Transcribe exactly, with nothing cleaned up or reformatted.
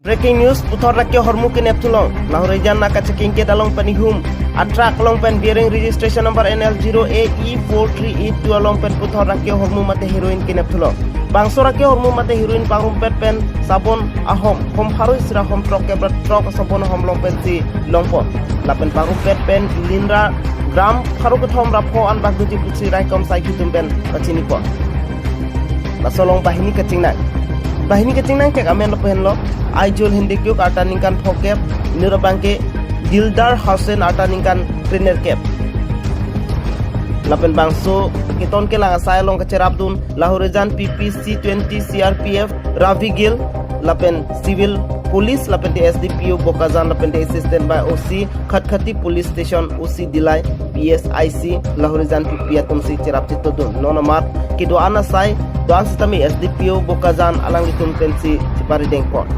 Breaking news, Puthot Rakio Hormu kenep thulong. Lahorijan naka checking gate along pen ihum a truck along pen bearing registration number N L zero A E four three eight two along pen Puthot Rakio Hormu mate heroin kenep thulong. Bangso Rakio Hormu mate heroin pangrumpet pen sabon ahom, hom pharo isi ra hom throk kep ra throk sabon ahom along pensi longpon. Lapen pangrumpet pen linra gram pharo kethom ra pho an bak doji pusi raikom asai atum pen pachinipon. Laso along banghini kachingnang. Banghini kachingnang kek amen lapen lo, Aijol Hindi Kyuk arta ningkan phokep, inut abang ke Dildar Hussain arta ningkan krenerkep. Lapen bangso keton kelang asai along kacherapdun, Lahorijan P P C twenty C R P F Ravi Gill, lapen Civil Police, lapen te S D P O Bokajan, lapen te assistant by O C Khatkhati Police Station, O C Dillai, P S I C Lahorijan P P atumsi cherap chetodun. Non amat kedo-an asai do-an sitame S D P O Bokajan alanglitum pensi cheparidengpon.